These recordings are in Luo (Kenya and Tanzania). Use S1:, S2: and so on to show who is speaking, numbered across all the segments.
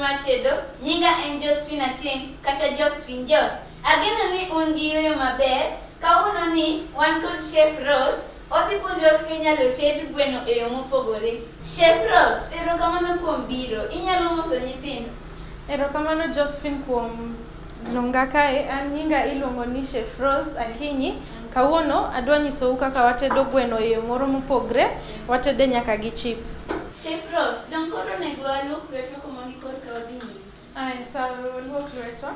S1: mar tedo. Nyinga en Josephine Achieng' kata Josephine Jos. Ageno ni un gi yueyo maber. Kawuono ni wan kod Chef Rose. Odhi puonjowa kaka inyalo ted gweno e yo mopogore. Chef Rose, erokamano kuom biro. Inyalo moso nyithindo.
S2: Erokamano Josephine kuom luonga kae. An nyinga iluongo ni Chef Rose Akinyi. Kawuono adwa nyisou kaka watedo gweno e yo moro mopogre. Watede nyaka gi chips.
S1: Chef Rose, dong' koro onego waluok lwetwa komondi korka wadhi nyime.
S2: Aya, sawa, waluok lwetwa.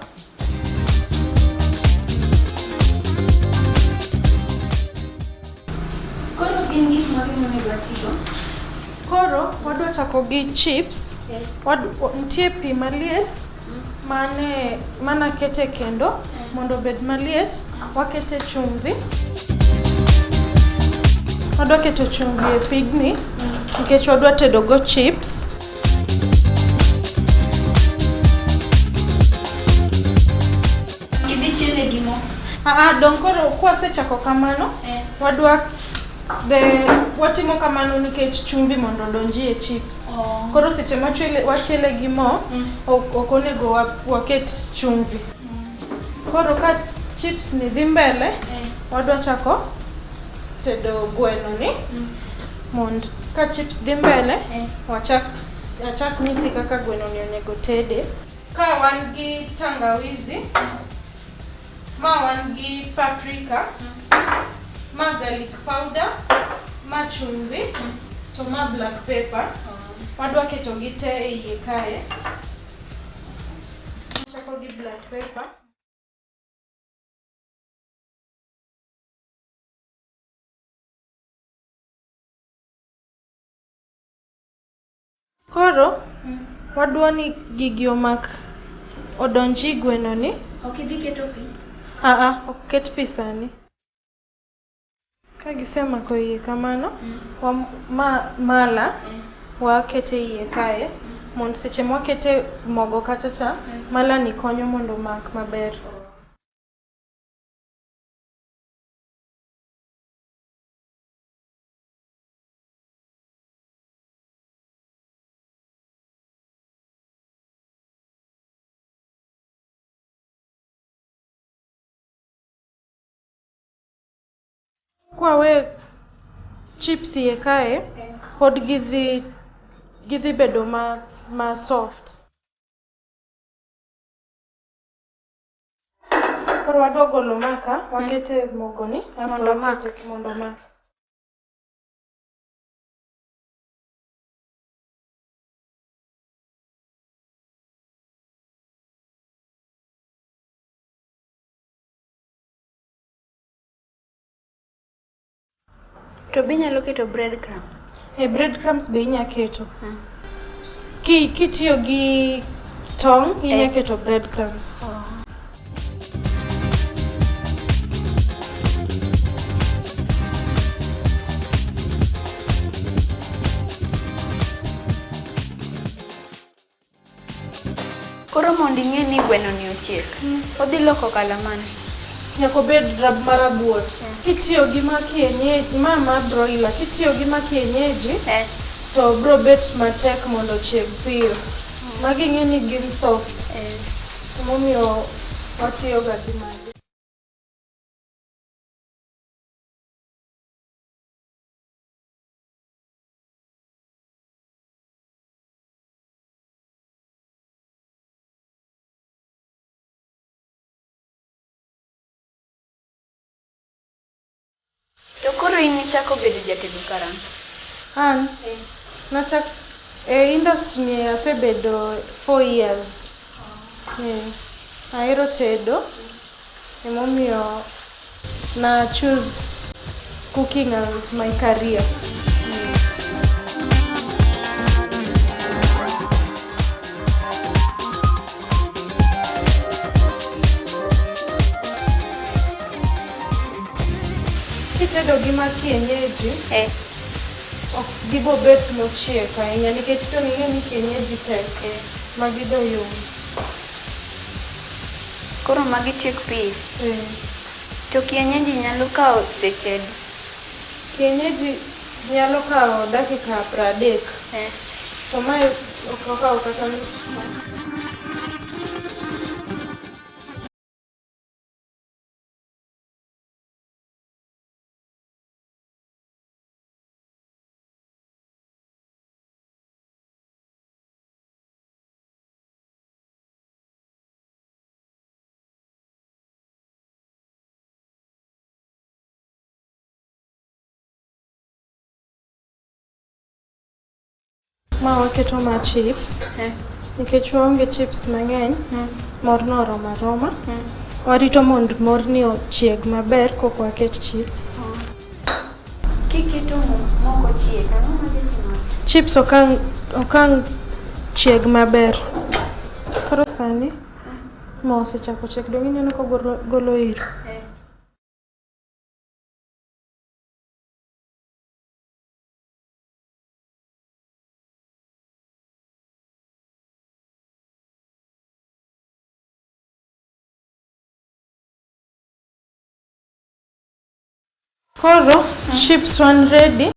S1: Koro gin gik mage monego watigo?
S2: Koro wadwa chako gi chips. Nitie pi maliet mane manakete kendo mondo obed maliet, wakete chumvi. Wadwa keto chumvi e pigni nikech wadwa tedo go chips.
S1: Idhi chiele gi mo.
S2: Aa, dong' koro kwasechako kamano, wadwa the watimo kamano nikech chumvi mondo odonji e chips.
S1: Oh.
S2: Koro seche ma wachiele gi mo, ok onego waket chumvi. Koro ka chips ni dhi mbele, wadwa chako tedo gweno ni mond ka chips dhi mbele, wachak achak nyisi kaka gweno ni onego tede. Ka wan gi tangawizi, ma wan gi paprika, ma garlic powder, ma chumvi, to ma black pepper. Wadwa keto gi te e iye kae. Wachako gi black pepper. Koro wadwa ni gigi omak odonji gweno ni.
S1: Ok idhi keto pi?
S2: Aa, ok ket pi sani. Ka gisemako iye kamano, mala wakete iye kae mondo seche mwakete mogo kacha cha, mala ni konyo mondo omak maber. Kwawe chips iye kae, pod gidhi bedo ma soft. Koro wadwa golo maka, wakete mogo ni, asto
S1: Mondo omak.
S2: wakete mondo omak.
S1: To be inyalo keto bread crumbs?
S2: E bread crumbs be inya keto. Kitiyo gi tong', inya keto bread crumbs.
S1: Koro mondo ing'e ni gweno ni ochiek, odhi loko kala mane?
S2: Nyaka obed marabuor. Kitiyo gi ma kienyeji, ma broiler, kitiyo gi ma kienyeji, to bro bet matek mondo ochieg piyo. Magi ing'e ni gin soft. Emomiyo watiyo ga gi magi.
S1: To koro in ichako bedo jatedo karang'o?
S2: An? Nachak e industry ni asebedo 4 years. Ahero tedo, emomiyo na choose cooking as my career. Kitedo gi ma kienyeji, ok gibo bet mochiek ahinya nikech to ing'e ni kienyeji tek, magi do yom.
S1: Koro magi chiek piyo? To kienyeji nyalo kawo seche adi?
S2: Kienyeji nyalo kawo dakika 30. To mae ok okawo kata nusu sa. Ma waketo ma chips. Nikech waonge chips mang'eny, morno oromo aroma. Warito mondo morni ochieg maber kok waket chips.
S1: Kiketo mo mok ochiek, ang'o madhi timore?
S2: Chips okang okang chieg maber. Koro sani mo osechako chiek, donge ineno kogolo golo iro? Koro chips wan ready.